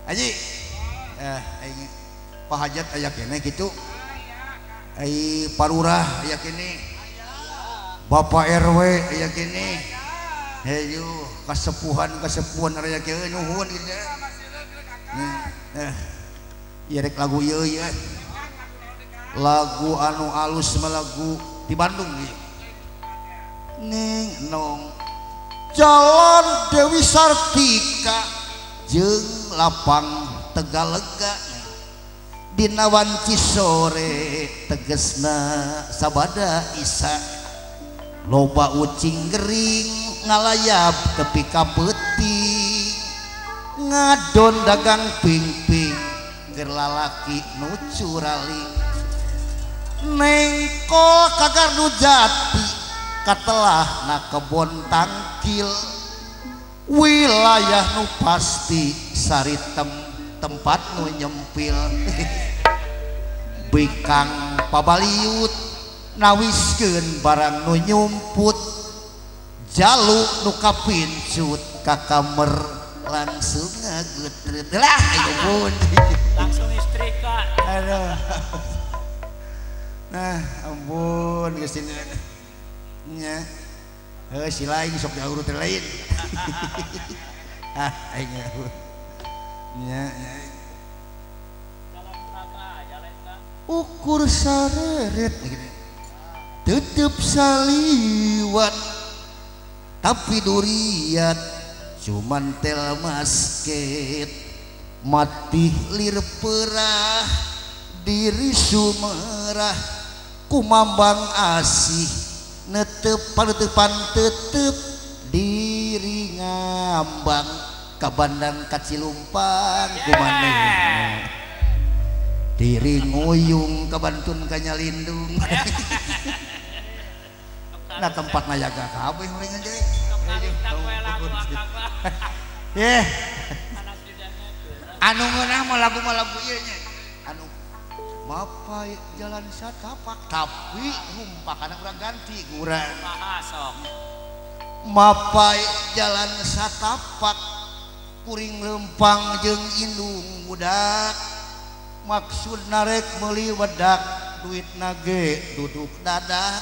Haji aing Pak Hajat aya keneh kitu. Ai Parurah aya keneh. Bapak RW aya keneh. Hayu kasepuhan-kasepuhan aya keneh nuhun kitu. Ieu rek lagu ieu ieu. Lagu anu alus mah lagu di Bandung ieu. Ning nong Jalan Dewi Sartika jeung lapang Tegalega dina wanci sore tegesna sabada isa loba ucing gering ngalayap tepi ka peuting ngadon dagang ping-ping keur lalaki nu curaling nengkol ka Gardu Jati katelah na kebon tangkil wilayah nu pasti saritem tempat nu nyempil bikang pabaliut nawiskeun barang nu nyumput jalu nu kapincut ka kamer langsung ngagetreut lah ampun langsung istrika aduh nah ampun geus nya heuh si lain sok diurut lain ah aing nya ukur sareret tetep saliwat tapi duriat cuman tel masket mati lir perah diri sumerah kumambang asih netep panutupan tetep diri ngambang ka Bandang ka Cilumpang kumanehna diri nguyung ka Bantun ka Nyalindung nah tempat nayaga kabeh urang aja eh anu ngeunah mah lagu ieu nya anu mapai jalan satapak tapi rumpakan urang ganti urang mapai jalan satapak kuring lempang jeung indung budak maksud narek meuli wedak duit nage duduk dadak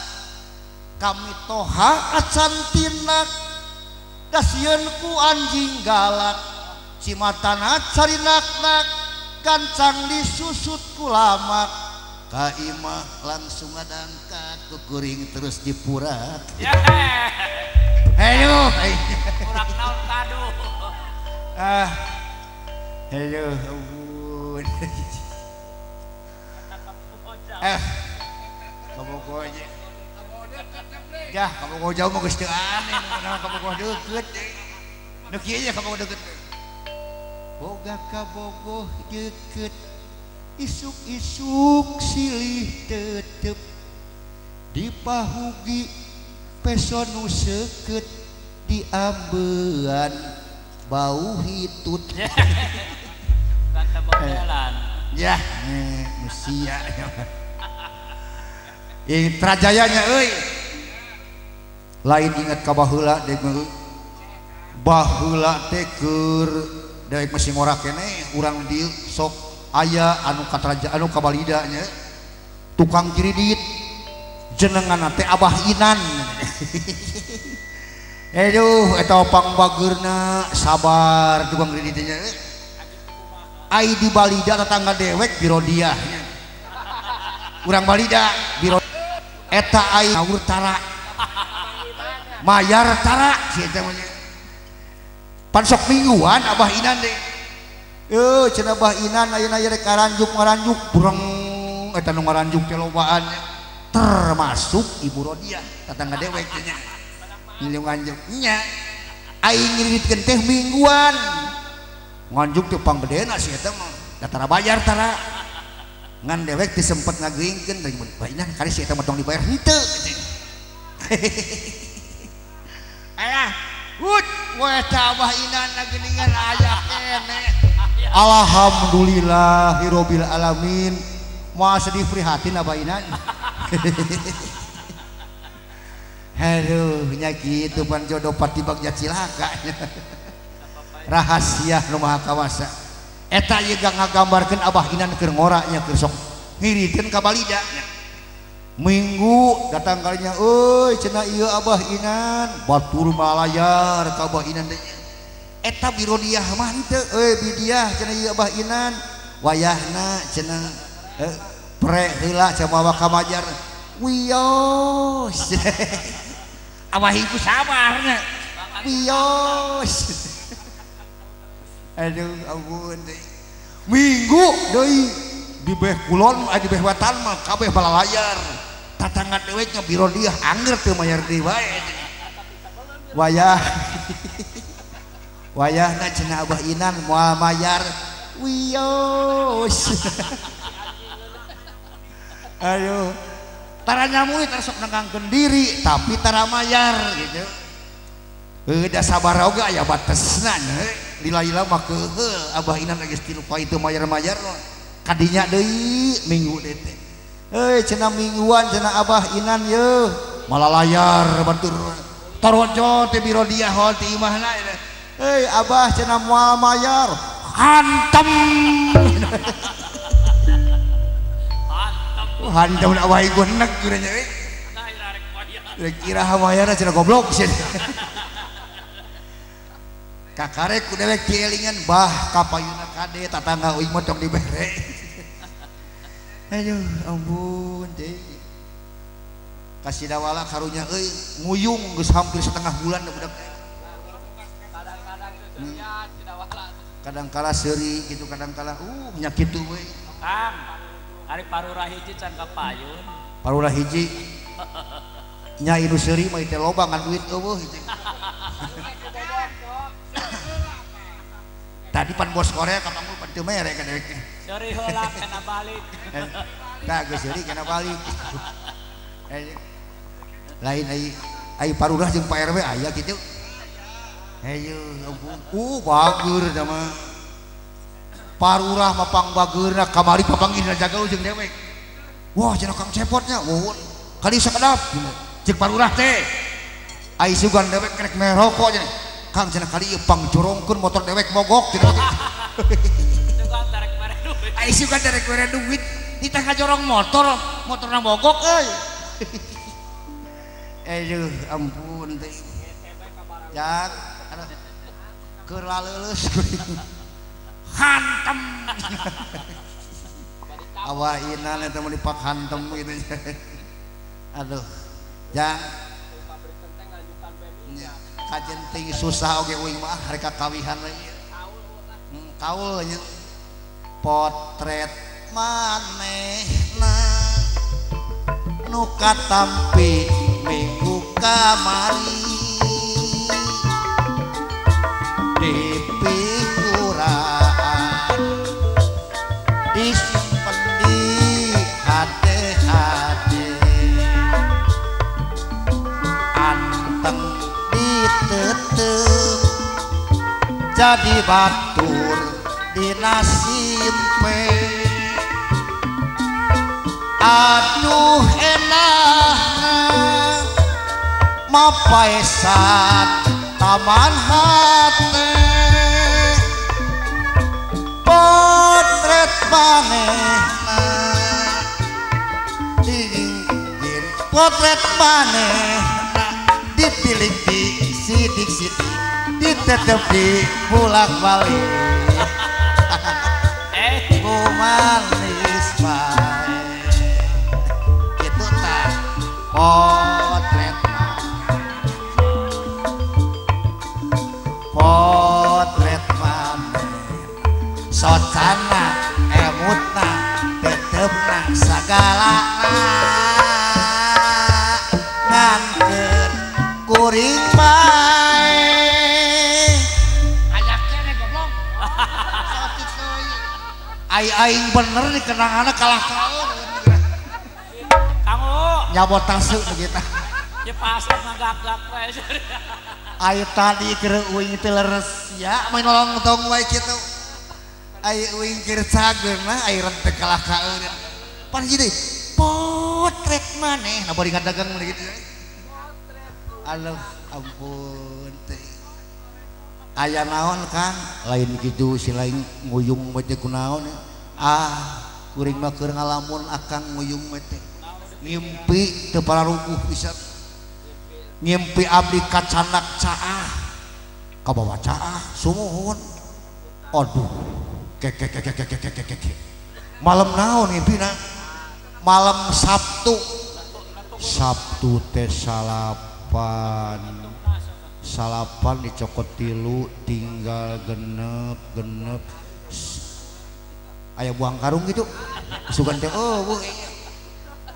kami toha acan tinak kasieun ku anjing galak cimatana cari nak-nak gancang disusut ku lamak ka imah langsung ngadangkat ku kuring terus dipurak ayo purak naon kadu ah ayo ampun eh kabogoh aja jah kabogoh jauh mah geus teu aneh nu kabogoh deukeut nu kieu nya kabogoh deukeut boga kabogoh deukeut isuk-isuk silih tetep dipahugi peso nu seukeut diambean bau hitut kanta bodelan ya musia Intrajayanya euy lain ingat ka baheula deui baheula teh keur deui masih ngora keneh urang dieu sok aya anu katraja anu ka Balida nya tukang kiridit jenenganna teh Abah Inan aduh eta pangbageurna sabar tukang kredit nya ai di Balida tetangga dewek biro dia urang Balida biro eta ai ngawur tara mayar tara si eta mah pan sok mingguan Abah Inan deh cenah Abah Inan ayeuna rek ngaranjuk ngaranjuk bureng eta nu ngaranjuk teh lobaan termasuk Ibu Rodiah tetangga dewek nya ngilu nganjuk nya aing ngiridkeun teh mingguan nganjuk teh panggedena si eta mah da tara bayar tara ngan dewek teh sempet ngageuingkeun Bah Inan kari si eta mah tong dibayar henteu ayah hut we eta Abah Inan geuningan aya keneh alhamdulillahirabbil alamin moal sedih prihatin Abah Inan aduh nya kitu pan jodoh pati bagja cilaka rahasia nu maha kawasa. Eta ieu ngagambarkeun Abah Inan keur ngora nya keur sok ngiriteun ka balida nya. Minggu datang kalinya euy cenah ieu Abah Inan batur malayar ka Abah Inan teh. Eta birodiah mah henteu euy bidiah cenah ieu Abah Inan wayahna cenah pre heula cenah mawa ka majar wios. Abah iku sabarna wios. Aduh ampun deui. Minggu deui di beh kulon di beh wetan mah kabeh balalayar. Tatangga dewek nya birodiah angger teu mayar deui wae. Wayah wayahna cenah Abah Inan moal mayar wios. Aduh tara nyamui tara sok nengangkeun diri tapi tara mayar gitu. Heuh da sabar oge aya batesna nya. Lila-lila mah keuheul Abah Inan geus tilu poe teu mayar-mayar kadinya deui minggu deui teh. Heuy cenah mingguan cenah Abah Inan yeuh malalayar batur torojo teh birodiah hol ti imahna. Heuy Abah cenah moal mayar hantem. Hantem Abah ieu nek nya euy. Rek iraha mayarna cenah goblok cenah. Kakarek ku dewek dielingan bah kapayuna kade tatangga uing mah tong dibere. Aduh ampun teh. Kasih dawala karunya euy nguyung geus hampir setengah bulan budak teh. Kadang kala seuri gitu kadang kala nya kitu we. Kang, ari parurah hiji can kapayun. Parurah hiji. Nya inu seuri mah teh loba ngan duit eueuh hiji. Tadi pan bos Korea kapanggul pan teu mere ka dewek. Seuri heula kana balik. Tah geus seuri kana balik. Lain ai parurah jeung Pak RW aya kitu. Hayu bager da mah. Parurah mah pangbageurna kamari papanggih dina jagaul jeung dewek. Wah cenah Kang Cepotnya, wuhun. Kali sakedap jeung parurah teh. Ai sugan dewek rek merokok cenah. Kang cenah kali ieu pangjorongkeun motor dewek mogok cenah. Sugan tarek mere duit. Ai sugan tarek mere duit, ditah ngajorong motor, motorna mogok euy. Aduh ampun teh. Jak keur laleuleus hantem. Abah Inan eta mah dipak hantem gitu. Aduh jang kajenting susah oge uing mah rek kawihan we. Kaul nya potret manehna nu katampi minggu kamari di pingguran disimpen di hati-hati anteng ditetep jadi batur dinasimpe. Aduh enakna mapaesan taman hati potret manehna dingin potret manehna ditilik di sidik-sidik ditetep di bolak-balik manis bae kitu tah potret potret maneh socana emutna tetepna sagalana ngan keur kuring bae aya keneh goblok saeutik deui ai aing bener nih kenanganna kalah kaul kamu nyabotase begitu ya pasar ngagak-gak we. Ai tadi keur uing teh leres ya main nolong wae kitu. Ai uing keur cageurna ai renteg kalah kaeun. Pan hiji deui potret maneh na bari ngadagang gitu. Aduh ampun teh. Aya naon Kang? Lain kitu si lain nguyung we teh kunaon? Ah, kuring mah keur ngalamun akang nguyung we teh. Ngimpi teu pararuguh pisan. Ngimpi abdi kacanak caah. Kabawa caah sumuhun. Aduh, kekekekekekekekek. Malam naon ngimpina? Malam Sabtu. Sabtu teh salapan. Salapan dicokot tilu tinggal genep genep. Aya buang karung gitu. Sugan teh oh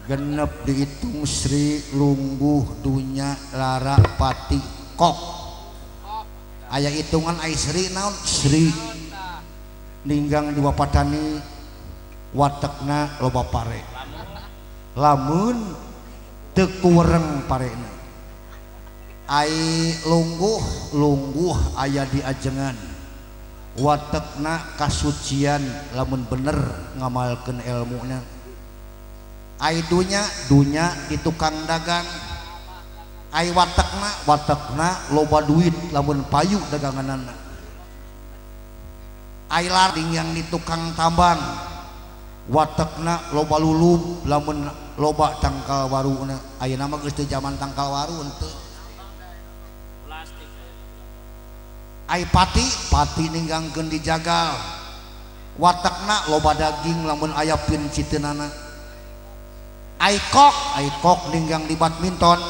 genep dihitung Sri lungguh dunya lara pati kok. Aya hitungan ai Sri naon? Sri ninggang di wapatani watekna loba pare. Lamun teu kuwereng parena. Ai lungguh lungguh aya di ajengan. Watekna kasucian lamun bener ngamalkeun elmuna. Ai dunya dunya di tukang dagang. Ai watekna watekna loba duit lamun payu daganganana. Ai lading yang di tukang tambang watekna loba lulub lamun loba tangkal waruna. Ayeuna mah geus teu jaman tangkal waru henteu. Ai pati pati ninggangkeun di jagal watekna loba daging lamun aya pinciteunana. Ai kok ninggang di badminton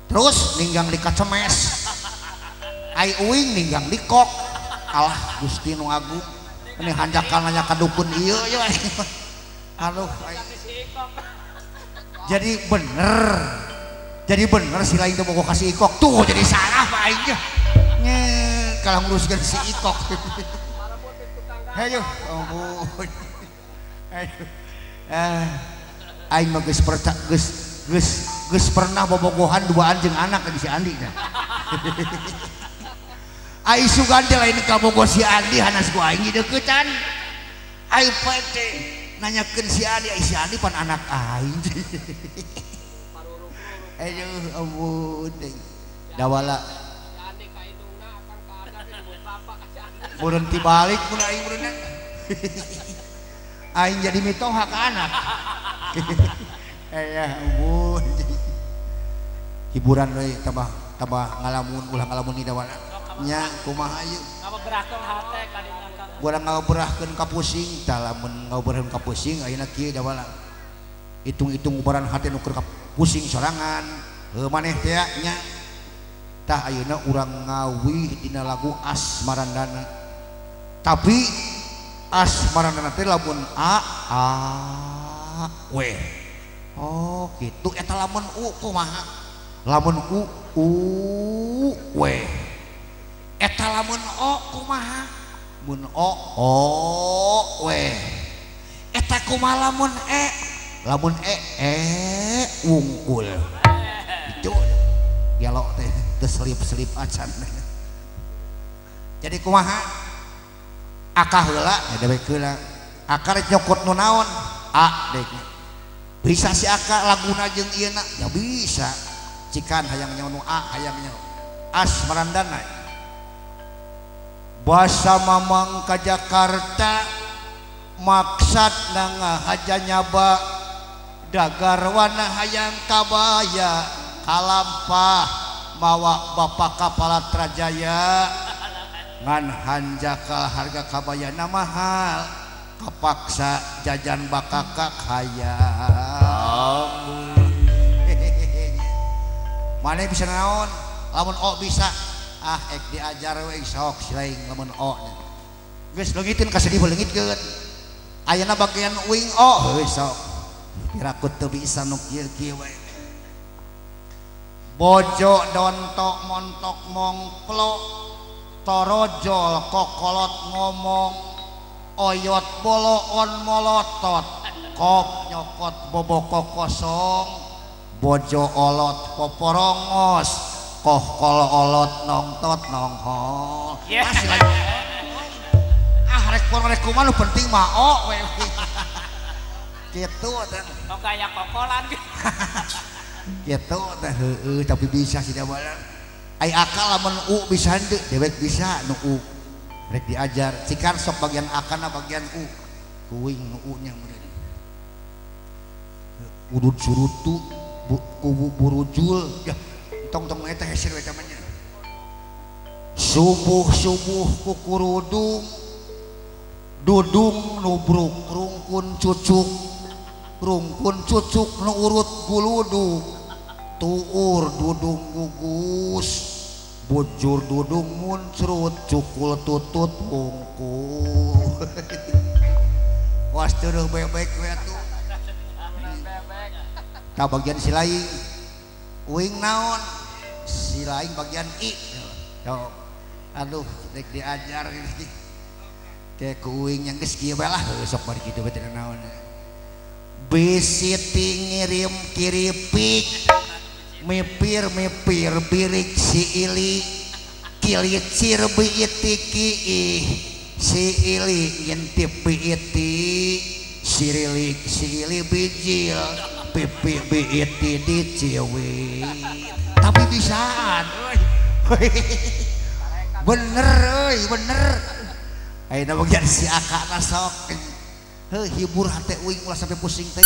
terus ninggang di kacemes. Ai uing ninggang di kok. Alah Gusti nu agung ini hanjakal nanya ka dukun ieu ieu. Aduh, jadi bener si lain teh bogo ka si Ikok tuh jadi salah Pak aing nya kalau nguruskeun si Ikok. Hayo ampun. Aing mah geus geus pernah bobogohan duaan jeung anak di si Andi nya. Ai sugan teh lain kabogo si Andi hanas ku aing deuketan. Ai pete nanyakeun si Andi, ai si Andi pan anak aing. Aduh ampun deui. Dawala berhenti balik mun aing beunang. Aing jadi mitoha ka anak. Ya ampun. Hiburan we tambah tambah ngalamun ulah ngalamun di dawala. Nya kumaha ieu? Ngabebrahkeun hate ka dinya Kang. Urang ngabebrahkeun ka pusing, tah lamun ngabebrahkeun ka pusing ayeuna kieu dawala. Hitung-hitung ubaran hate nu keur ka pusing sorangan. Heuh maneh teh nya. Tah ayeuna urang ngawih dina lagu Asmarandana. Tapi Asmarandana teh lamun a a w. Oh gitu eta lamun u kumaha? Lamun u u w. Eta lamun o kumaha? Mun o o w. Eta kumaha lamun e? Lamun e e wungkul. Itu gelo teh teu selip-selip acan. Jadi kumaha? Aka heula ya dewek heula. Aka rek nyokot nu naon? A dek. Bisa si aka laguna jeung ieu na? Ya bisa. Cikan hayang nyaho nu A hayang nyaho. Asmarandana. Basa mamang ka Jakarta maksad na ngahaja nyaba dagarwana hayang kabaya kalampah mawa bapak kapala Trajaya ngan hanjakal harga kabayana mahal kapaksa jajan bakakak hayang. Mana bisa naon lamun o bisa ah ek diajar we sok silaing lamun o geus leungiteun ka sedih leungitkeun ayeuna bagian uing o heuh sok pirakut teu bisa nu kieu-kieu we. Bojo dontok montok mongplo torojol kokolot ngomong oyot boloon molotot kop nyokot boboko kosong bojo olot poporongos koh kol olot nongtot nonghol. Masih lagi ah rek rek kumaha nu penting mah o we kitu teh tong kaya kokolan kitu teh heueuh tapi bisa sih da. Ai akal lamun u bisa henteu dewek bisa nu u rek diajar cikar sok bagian akana bagian u kuing nu u nya meureun udud surutu kubu burujul ya tong-tong eta hesir we tamanya subuh-subuh kukurudung dudung nubruk rungkun cucuk nu urut guluduk tuur dudung gugus bujur dudung muncrut cukul tutut bungkul was teureun bebek we atuh tah bagian si laing uing naon si laing bagian i yo aduh rek diajar kayak ku uing yang geus kieu bae lah sok bari kitu bae teu naon bisi ngirim kiripik mipir mipir birik si ili kilicir biiti kiih si ili ngintip biiti sirilik si ili bijil pipi biiti diciwit tapi bisaan euy bener euy bener ayeuna bagian si akana sok heuh hibur hate uing ulah sampai pusing teh.